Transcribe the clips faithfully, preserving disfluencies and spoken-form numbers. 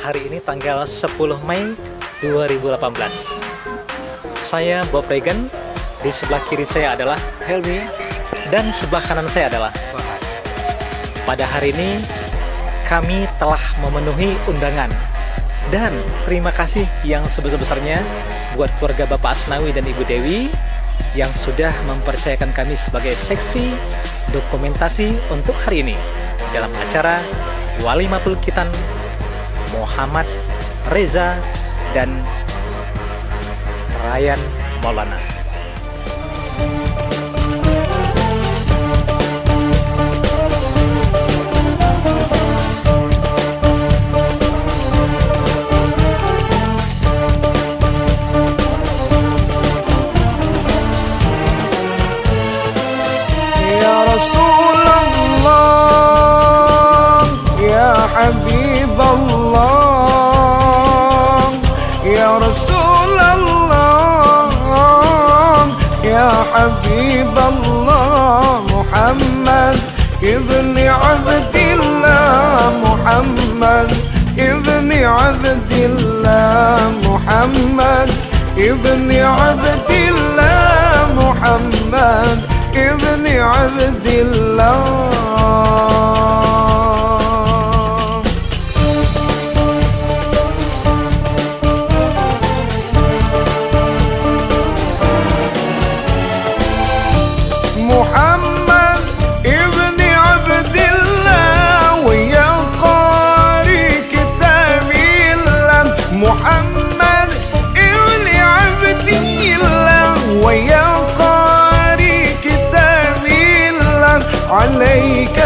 Hari ini tanggal sepuluh Mei dua ribu delapan belas. Saya Bob Regan, di sebelah kiri saya adalah Helmi, dan sebelah kanan saya adalah Fahad. Pada hari ini, kami telah memenuhi undangan. Dan terima kasih yang sebesar-besarnya buat keluarga Bapak Asnawi dan Ibu Dewi yang sudah mempercayakan kami sebagai seksi dokumentasi untuk hari ini dalam acara Walimatul Khitan Muhammad Reza dan Ryan Maulana. يا رسول الله، يا حبيب الله، يا رسول الله، يا حبيب الله، محمد ابن عبد الله، محمد ابن عبد الله، محمد ابن عبد الله، محمد ابن عبد الله. محمد ابن عبد الله، ويا قاري كتاب الله، محمد ابن عبد الله، ويا قاري كتاب الله، عليك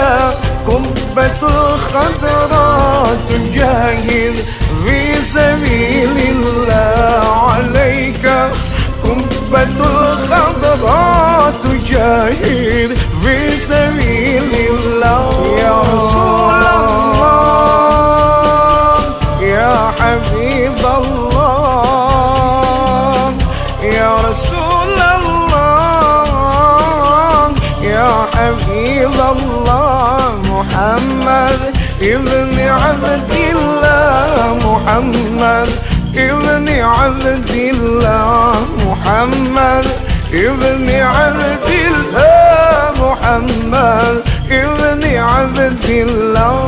قبة الخضراء تجاهد في سبيل الله، عليك قبة الخضراء تجاهد في سبيل الله. يا رسول الله، يا حبيب الله، يا رسول الله، يا حبيب الله، محمد ابن عبد الله، محمد ابن عبد الله، محمد ابن عبد الله، محمد ابن عبد الله.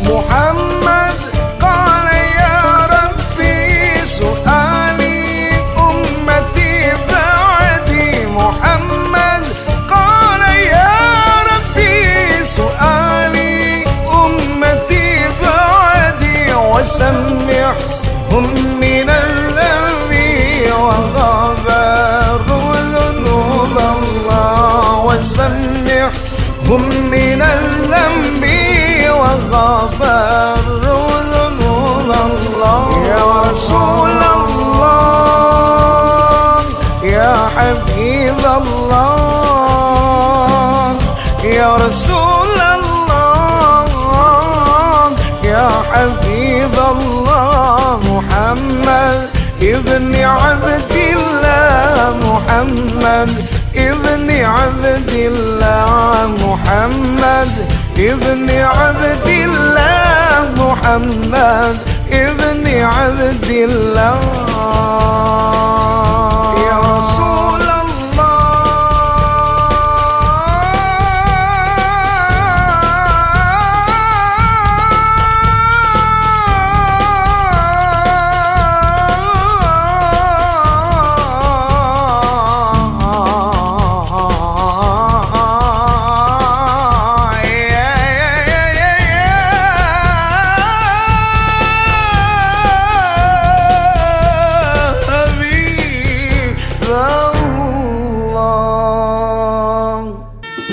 محمد قال: يا ربي سؤالي أمتي بعدي. محمد قال: يا ربي سؤالي أمتي بعدي، وسمعهم من الذنب وغفر ذنوب الله، وسمع هم من الذنب وغفر ذنوب الله. يا رسول الله، يا حبيب الله، يا رسول الله، يا حبيب الله، محمد ابن عبد الله، محمد ابن عبد الله، محمد ابن عبد الله، محمد ابن عبد الله. يا رسول الله.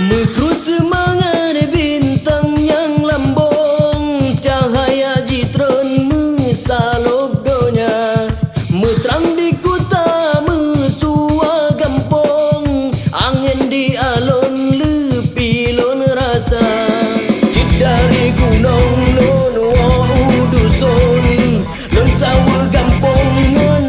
Meukrue seumangat bintang nyang lambong, cahya jitreun meusalôb donya. Meutrang di kuta, meusuwa gampông, angén di alon leupie lôn rasa. Cit dari gunong lôn woe u duson, lôn saweue gampông ngon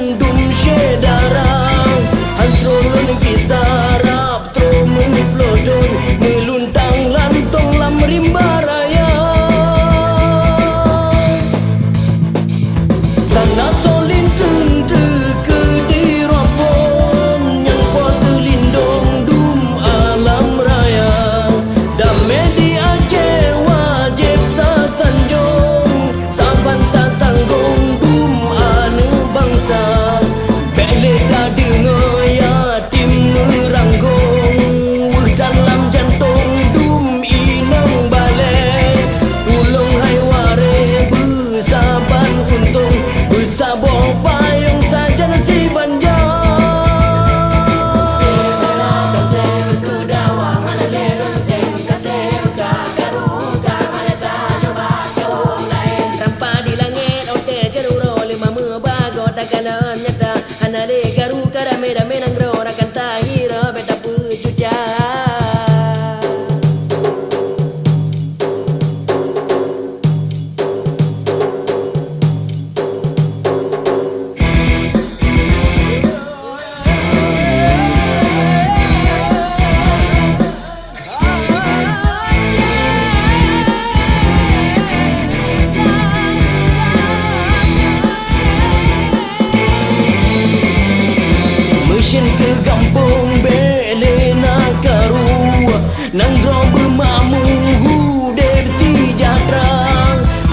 Droe beumakmu udeb seujahteura,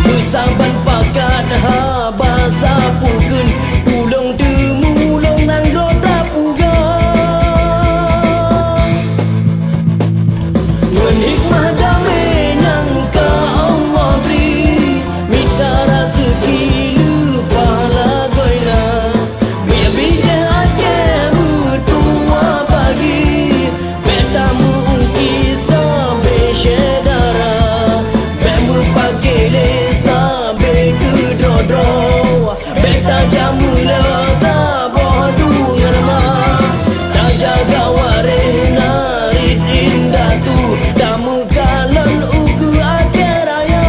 beusaban pakat haba sapeue kheun, tulông teumulông nanggroe tapeugah. Ngon hikmah damé nyang ka Allah bri, mita raseuki leupah lagoina. Bijéh Aceh meutuah pagi, bèk tameuungki sabe syedara, bèk meupaké lé sabe keudroe-droe, bèk tajameuleuh saboh deungon ma, tajaga waréh narit indatu, tameukalon ukeue akhé raya.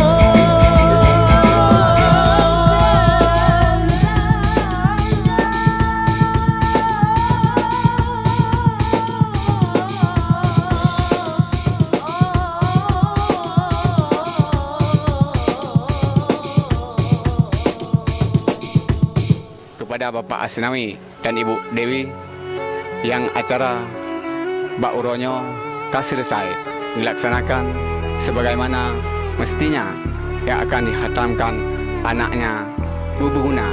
Kepada Bapak Asnawi dan Ibu Dewi, yang acara bak uroe nyoe ka selesai dilaksanakan sebagaimana mestinya, yang akan dihatamkan anaknya berguna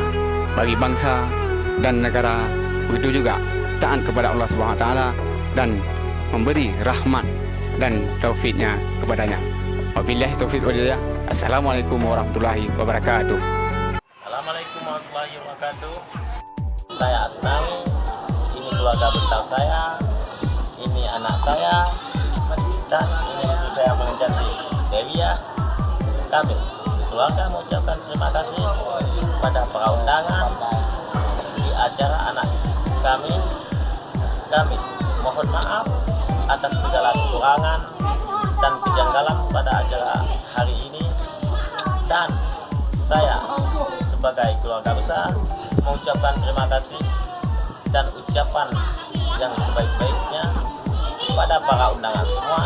bagi bangsa dan negara, begitu juga taat kepada Allah Subhanahu Wa Taala dan memberi rahmat dan taufiknya kepadanya. Wabillahi taufiq wal hidayah. Assalamualaikum warahmatullahi wabarakatuh. Assalamualaikum warahmatullahi wabarakatuh. Saya Asnawi. Ini keluarga besar saya. Ini anak saya. Dan ini istri saya pengantin Dewi ya. Kami keluarga mengucapkan terima kasih kepada para undangan di acara anak kami. Kami mohon maaf atas segala kekurangan dan kejanggalan pada acara hari ini. Dan saya sebagai keluarga besar mengucapkan terima kasih dan ucapan yang sebaik-baiknya kepada para undangan semua.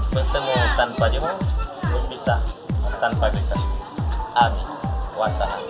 Bertemu tanpa jemu, berpisah tanpa kisah. Amin. Wassalam.